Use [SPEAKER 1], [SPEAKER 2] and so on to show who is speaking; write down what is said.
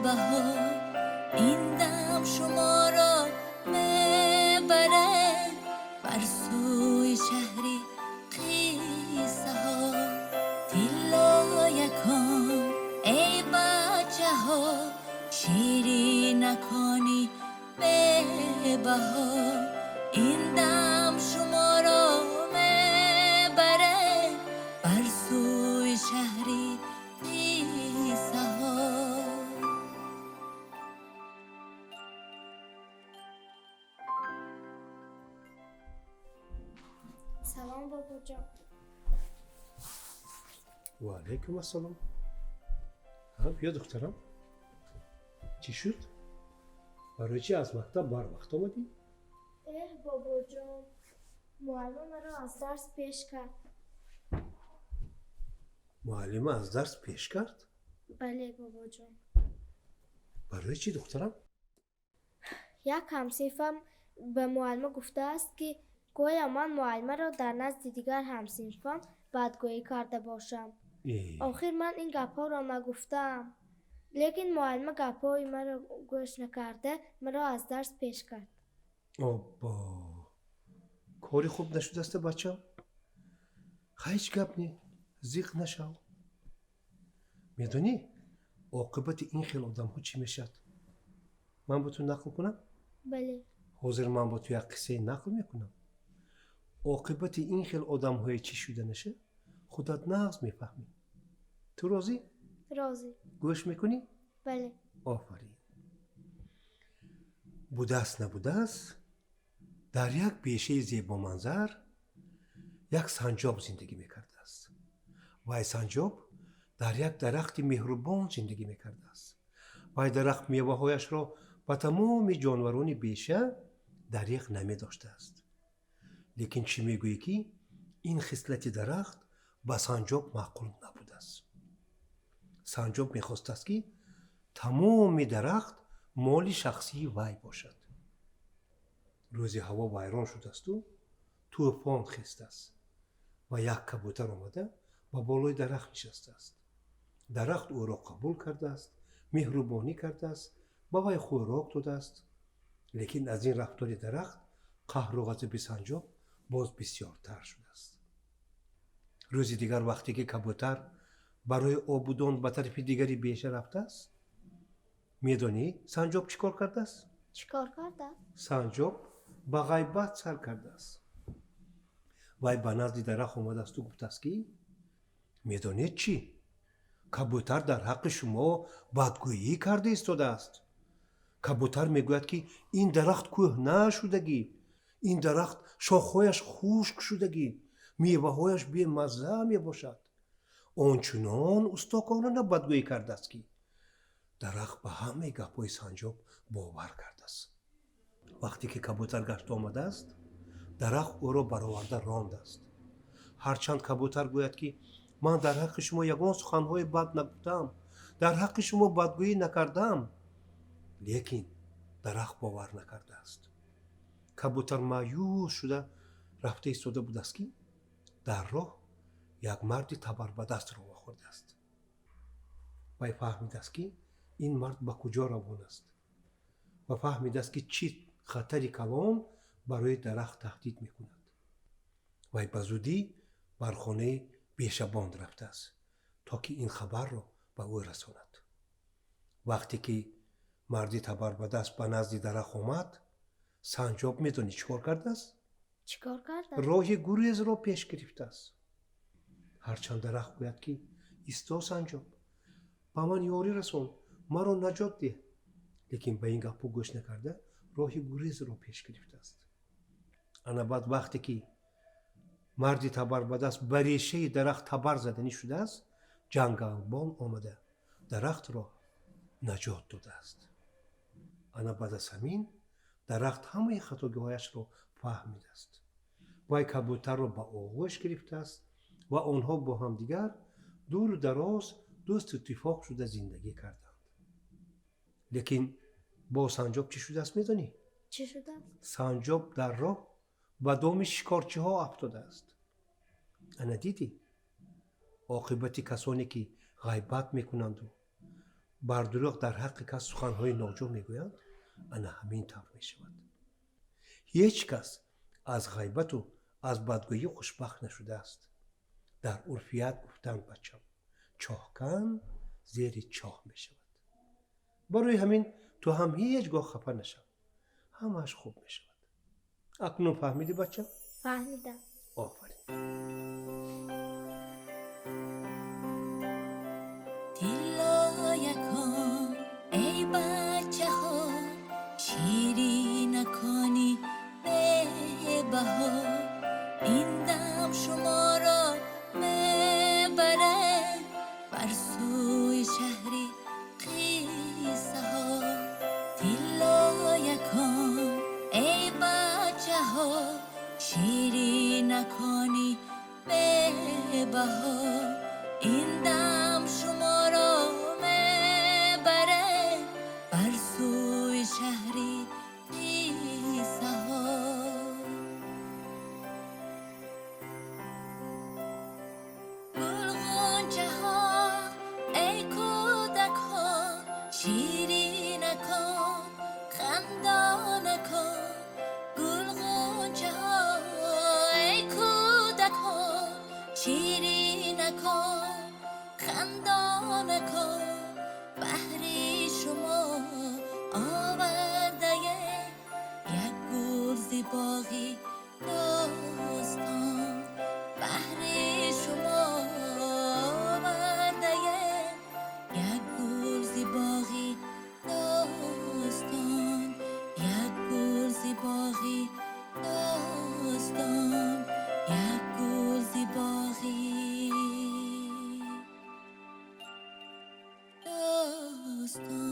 [SPEAKER 1] Бебаҳо. Ин дам шуморо мебарад бар сӯи шаҳри қиссаҳо. Тиллоякон, эй бачаҳо, ширинакони бебаҳо. Ин дам шуморо мебарад бар сӯи шаҳри қиссаҳо.
[SPEAKER 2] Салом, бобоҷон.
[SPEAKER 3] Ва алайкум ассалом. Ҳа, биё, духтарам. Чӣ шуд? Барои чӣ аз мактаб барвақт омадӣ?
[SPEAKER 2] Эҳ, бобоҷон, муаллима маро аз дарс пеш кард.
[SPEAKER 3] Муаллима аз дарс пеш кард?
[SPEAKER 2] Бале, бобоҷон.
[SPEAKER 3] Барои чӣ, духтарам?
[SPEAKER 2] Як ҳамсинфам ба муаллима гуфтааст, ки гӯё ман муаллимаро дар назди дигар ҳамсинфон бадгӯӣ карда бошам. Охир ман ин гапҳоро нагуфтаам, лекин муаллима гапҳои маро гӯш накарда, маро аз дарс пеш кард.
[SPEAKER 3] Оббо, кори хуб нашудаста, бачам. Ҳеҷ гап не, зиқ нашав. Медонӣ, оқибати ин хел одамҳо чӣ мешавад? Ман ба ту нақл кунам?
[SPEAKER 2] Бале.
[SPEAKER 3] Ҳозир ман ба ту як қиссае нақл мекунам. Оқибати ин хел одамҳое чӣ шуданаша, худат нағз мефаҳмӣ. Ту розӣ?
[SPEAKER 2] Розӣ.
[SPEAKER 3] Гӯш мекунӣ?
[SPEAKER 2] Бале.
[SPEAKER 3] Офарин. Будааст, набудааст, дар як бешаи зебоманзар як санҷоб зиндагӣ мекардааст. Вай санҷоб дар як дарахти меҳрубон зиндагӣ мекардааст. Вай дарахт меваҳояшро ба тамоми ҷонварони беша дареғ намедоштааст. Лекин чӣ мегӯӣ, ки ин хислати дарахт ба санҷоб маъқул набудааст. Санҷоб мехостааст, ки тамоми дарахт моли шахсии вай бошад. Рӯзи ҳаво вайрон шудасту тӯфон хестааст ва як кабутар омада ба болои дарахт нишастааст. Дарахт ӯро қабул кардааст, меҳрубонӣ кардааст, ба вай хӯрок додааст. Лекин аз ин рафтори дарахт қаҳру ғазаби санҷоб боз бисёртар шудааст. Рӯзи дигар, вақте ки кабутар барои обу дон ба тарафи дигари беша рафтааст, медонӣ, санҷоб чӣ кор кардааст?
[SPEAKER 2] Чӣ кор кардааст?
[SPEAKER 3] Санҷоб ба ғайбат сар кардааст. Вай ба назди дарахт омадаасту гуфтааст, ки медонед чӣ, кабутар дар ҳаққи шумо бадгӯӣ карда истодааст. Кабутар мегӯяд, ки ин дарахт кӯҳна шудагӣ, ин дарахт шохҳояш хушк шудагӣ, меваҳояш бемазза мебошад. Он чунон устокорона бадгӯӣ кардааст, ки дарахт ба ҳамаи гапҳои санҷоб бовар кардааст. Вақте ки кабутар гашта омадааст, дарахт ӯро бароварда рондааст. Ҳарчанд кабутар гӯяд, ки ман дар ҳаққи шумо ягон суханҳои бад нагуфтам, дар ҳаққи шумо бадгӯӣ накардам, лекин дарахт бовар накардааст. Кабутар маъюс шуда рафта истода будааст, ки дар роҳ як марди табарбадастро вохӯрдааст. Вай фаҳмидааст, ки ин мард ба куҷо равон аст, ва фаҳмидааст, ки чӣ хатари калон барои дарахт таҳдид мекунад. Вай ба зудӣ бар хонаи бешабонд рафтааст, то ки ин хабарро ба ӯ расонад. Вақте ки марди табарбадаст ба назди дарахт омад, санҷоб медонӣ, чӣ кор кардааст?
[SPEAKER 2] Чӣ кор кардааст?
[SPEAKER 3] Роҳи гурезро пеш гирифтааст. Ҳарчанд дарахт гӯяд, ки исто, санҷоб, ба ман ёрӣ расон, маро наҷот деҳ, лекин ба ин гапҳо гӯш накарда, роҳи гурезро пеш гирифтааст. Ана баъд, вақте ки марди табарбадаст ба решаи дарахт табар заданӣ шудааст, ҷангалбон омада дарахтро наҷот додааст. Ана баъд аз ҳамин дарахт ҳамаи хатогиҳояшро фаҳмидааст. Вай кабутарро ба оғӯш гирифтааст ва онҳо бо ҳамдигар дуру дароз дӯсту иттифоқ шуда зиндагӣ карданд. Лекин бо санҷоб чӣ шудааст, медонӣ?
[SPEAKER 2] Чӣ шудааст?
[SPEAKER 3] Санҷоб дар роҳ ба доми шикорчиҳо афтодааст. Ана дидӣ, оқибати касоне ки ғайбат мекунанду Бар дурӯғ дар ҳаққи кас суханҳои ноҷо мегӯянд, ана ҳамин тавр мешавад. Ҳеҷ кас аз ғайбату аз бадгӯӣ хушбахт нашудааст. Дар урфият гуфтанд, бачам, чоҳкан зери чоҳ мешавад. Барои ҳамин ту ҳам ҳеҷ гоҳ хафа нашав, ҳамааш хуб мешавад. Акнун фаҳмидӣ, бачам?
[SPEAKER 2] Фаҳмидам.
[SPEAKER 3] Офарин.
[SPEAKER 1] Тиллоякон, эй бачаҳо, ширинакони бебаҳо, ин дам шуморо мебарад бар сӯи шаҳри қиссаҳо. Тиллоякон, эй бачаҳо, ширинакони бебаҳо, ин дам шуморо мебарад бар сӯи шаҳри қиссаҳо. Гулғунчаҳо, эй кӯдакҳо, ширинакон, хандонакон. Гулғунчаҳо, эй кӯдакҳо, ширинакон, хандонакон, баҳри шумо овардаем як гул зи боғи достон. Баҳри шумо овардаем як гул зи боғи достон, як гул зи боғи достон, як гул зи боғи достон.